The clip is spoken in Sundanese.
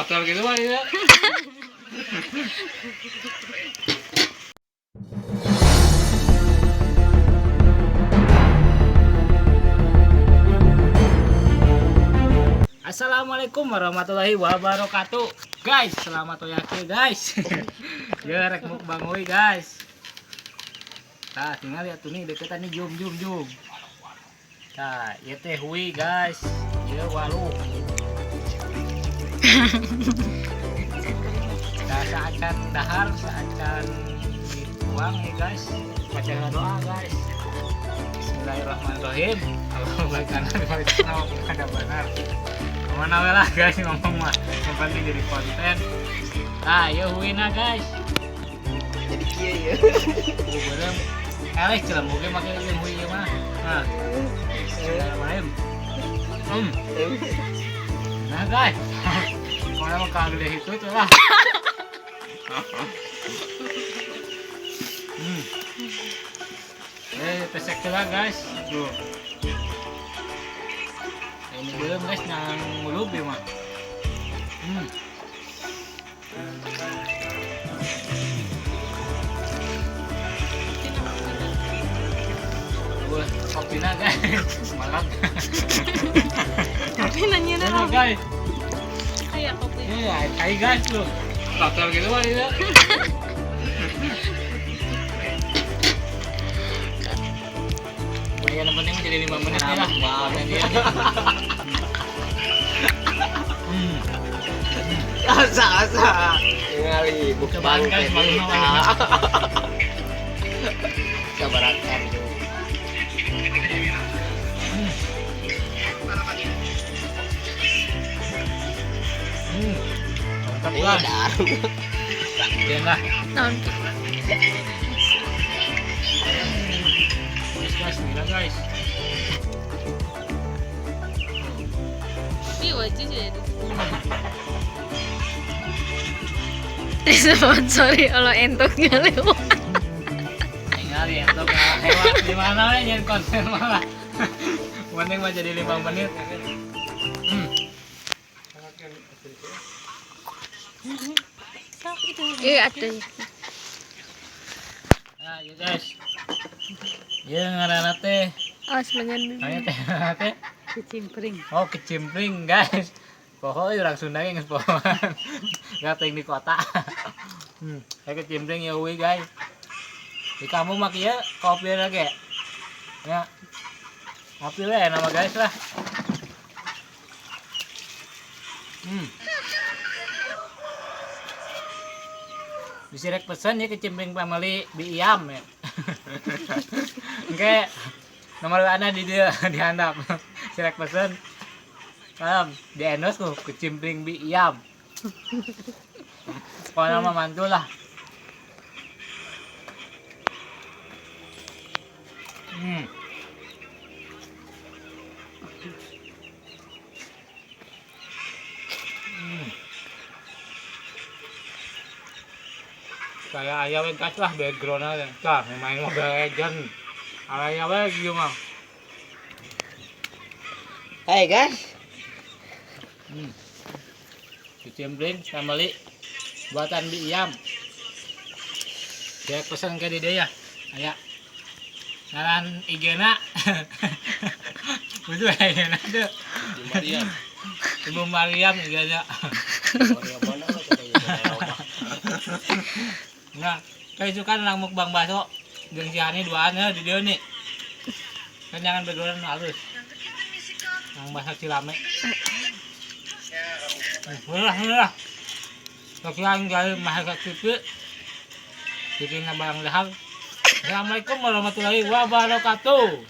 Kotor gitu mah ya. Assalamualaikum warahmatullahi wabarakatuh. Guys, selamat oyake guys. Ya rek mukbang euy guys. Tah, tinggal lihat tuh nih deketan nih, jom jom jom. Tah, ieu teh hui guys. Ieu waluh. Tah, saacan dahar, saacan dituang ya guys. Baca doa guys. Bismillahirrahmanirrahim. Allahumma kanan ada benar. Kemana we lah guys ngomong mah. Yang penting jadi konten. Nah, ieu huina guys. Jadi kieu ya. Beureum. Eleh celem oge make ieu hui ieu mah. Nah. Bismillahirrahmanirrahim. Nah guys. Kalau mau kagak itu tuh lah. Pesek lah guys. Tuh. Ini belum guys, nang ngulub ya mah. Wah, kopina guys. Malam. Kopi nanya Ini guys. Kayak kopi. Ini kayak guys tuh. Kotor gitu mah ini. Yang penting jadi 5 menit lah. Konten dia. Asa asa. Ngali Cobaan guys, malu Sabarakan. Mantap lah. Jangan lah. Naon? Guys, guys, gila guys. Ih, wajib jadi. Sponsori Allah entuk ngalewat. Tinggal ya, entuk lewat di mana we nyen konten malah. Mending mah jadi 5 menit. Iya ada. Nah, ya guys. Ya ngaranna teh. Oh, sebenarnya. Namanya teh teh. Kecimpring. Oh, kecimpring guys. Pokoknya orang Sunda yang geus pohoan. Nggak di kota. Kayak kecimpring ya euy guys. Di kamu mah kieu kopi lagi. Ya. Kopi we nama guys lah. Bisa rek pesen ya kecimpring pamali bi iam ya. Oke. Nomor WA-na di dia dihandap. Si rek pesen. Salam, di endorse tuh kecimpring bi iam. Pokoknya mah mantul lah. Kayak ayam yang gas lah backgroundnya. Tah, main Mobile Legend. Ayam we gitu mah. Hai guys. Kecimpring family buatan bi iam. Saya pesan ke dia ya. Aya. Ngaran IG-na. Betul IG-na tuh. Ibu Mariam. Ibu Mariam IG-nya. Mariam mana lah katanya. Nah, kayak itu kan orang mukbang bakso jeung si Hani duaan ya di dia nih. Kan jangan background halus. Yang bahasa Cilame. Murah murah. Sekian dari Masyarakat TV. Bikin barang dahar. Assalamualaikum warahmatullahi wabarakatuh.